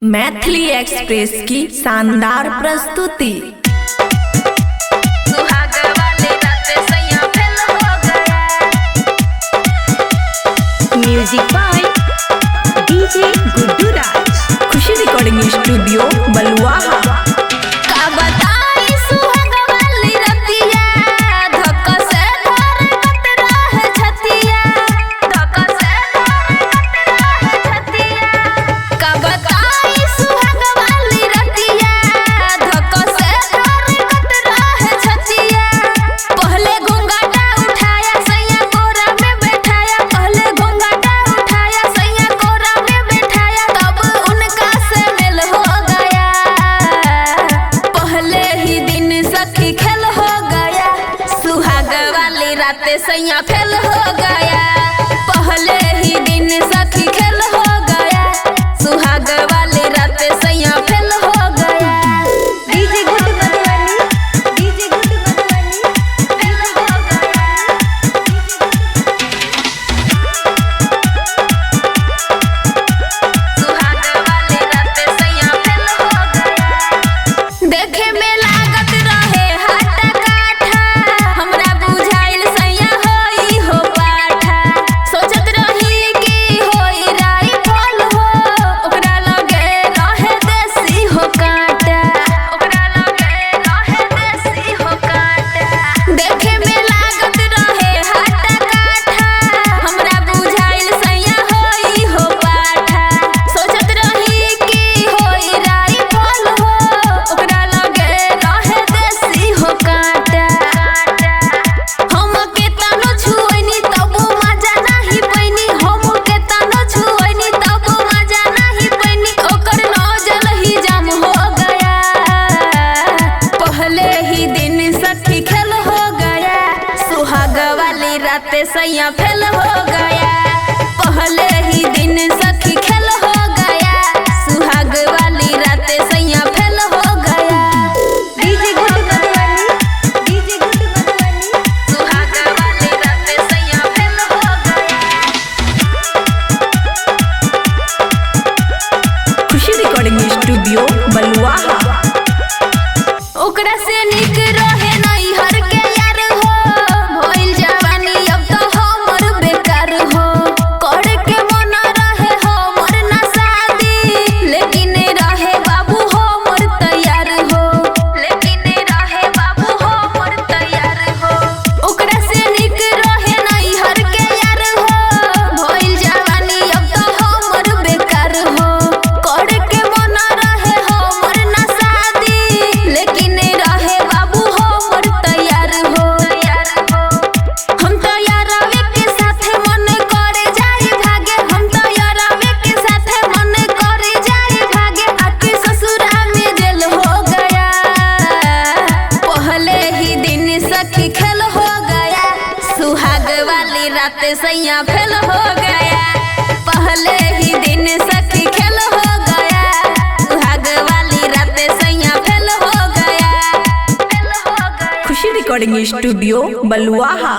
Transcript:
Maithili express की शानदार प्रस्तुति। सुहाग वाले रात सैया फेल हो गया। Music by DJ Guddu Raj. Khushi recording studio Baluaha. का बताई सुहाग वाली रतिया, धक्का से धड़कत रहे छतिया, धक्का से धड़कत रहे छतिया। का बताई सुहाग वाली रतिया, धक्का से धड़कत रहे छतिया। पहले घूंघटा उठाया सैया कोरा में बैठाया, पहले घूंघटा उठाया सैया कोरा में बैठाया, तब उनका से मेल हो गया। पहले ही दिन सखी खेल हो गया, सुहाग वाली रात सैया फेल हो गया। पहले ही दिन सखी खेल हो गया, सुहाग वाली रात सैया फेल हो गया। DJ Guddu Madhubani, DJ Guddu Madhubani, fail हो गया। सुहाग वाली रात सैया फेल हो गया। देखे में लागत रहे हाटा काठा, हमरा बुझाइल सैया होई हो पाठा। सोचत रही कि होई राइफल हो, ओकरा लगे रहे देसी हो कांटा, ओकरा लगे रहे देसी हो कांटा। देखे में लागत रहे हाटा काठा, हमरा बुझाइल सैया होई हो पाठा। सोचत रही कि होई राइफल हो, ओकरा लगे रहे देसी हो कांटा। हम के तानो छुएनी तबो मजा नाही पैनी, हम के तानो छुएनी तबो मजा नाही पैनी, ओकर नजल ही जाम हो गया। पहले ही दिन सखी खेल हो गया, सुहाग वाली रात सैया फेल हो गया। पहले ही दिन सखी खेल हो गया, सुहाग वाली रात सैया फेल हो गया। DJ Guddu Madhubani, DJ Guddu Madhubani. सुहाग वाली रात सैया फेल हो गया। खुशी रिकॉर्डिंग स्टूडियो बलुआहा। ओकरा से निक रहे नैहर के यार हो, भइल जवानी अब तो हमर बेकार हो। करे के मन रहे हमर ना शादी, लेकिन रहे बाबू हमर तैयार हो, लेकिन रहे बाबू हमर तैयार हो। ओकरा से निक रहे नैहर के यार हो, भइल जवानी अब तो हमर बेकार हो। करे के मन रहे हमर ना शादी, लेकिन रहे बाबू हमर तैयार हो। हम तो यारावे के साथे मन करे जाई भागे, हम तो यारावे के साथे मन करे जाई भागे, आके ससुरा में जेल हो गया। पहले ही दिन सखी खेल हो गया, सुहाग वाली रात सैया फेल हो गया। पहले ही दिन सखी खेल हो गया, सुहाग वाली रात सैया फेल हो गया, फेल हो गया। खुशी रिकॉर्डिंग स्टूडियो बलुआहा।